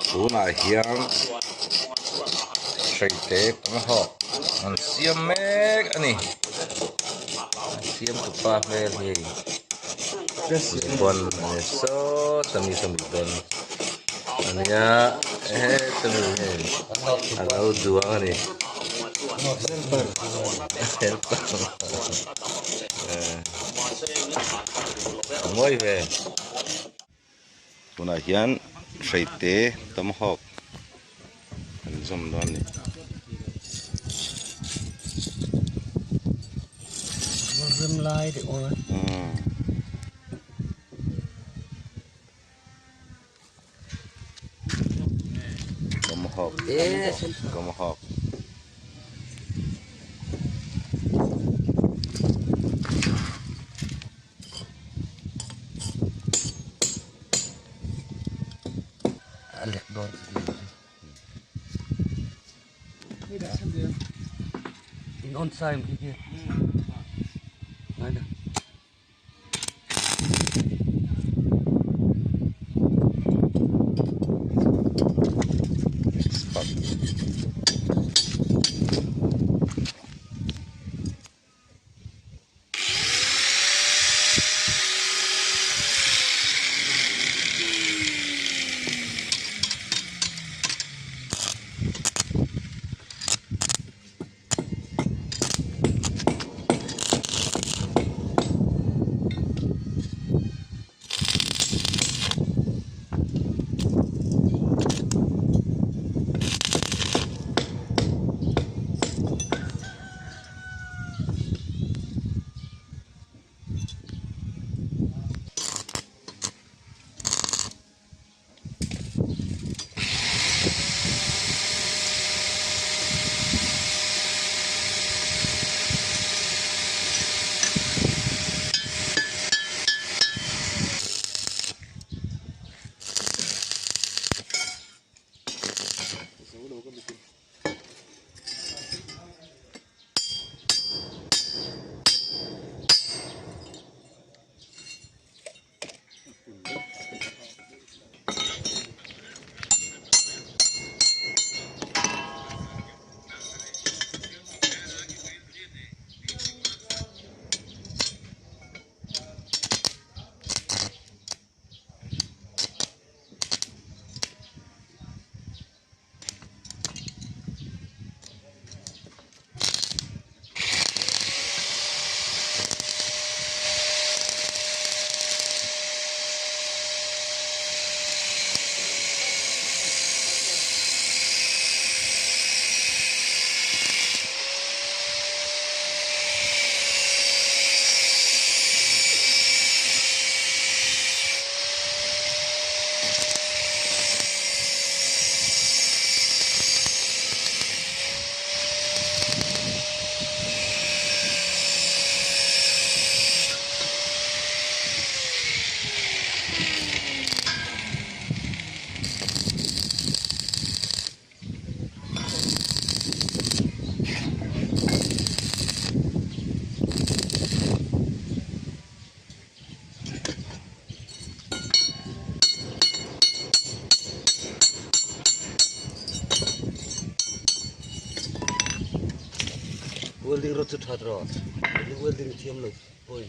Tunah hian hreite tomahawk an siam mek a ni. A siam tupa hmel hi hei mi bon a ni sawt a mi saw mi bon a nia heta mi hei a lo duang a ni. Helper a mawi ve. Tunah hian hreite tomahawk an zawm dawn a ni. Tomahawk tomahawk. A lek dawn in on time khi khi ngai na welding rod chu that rawh welding thiam lo pawi.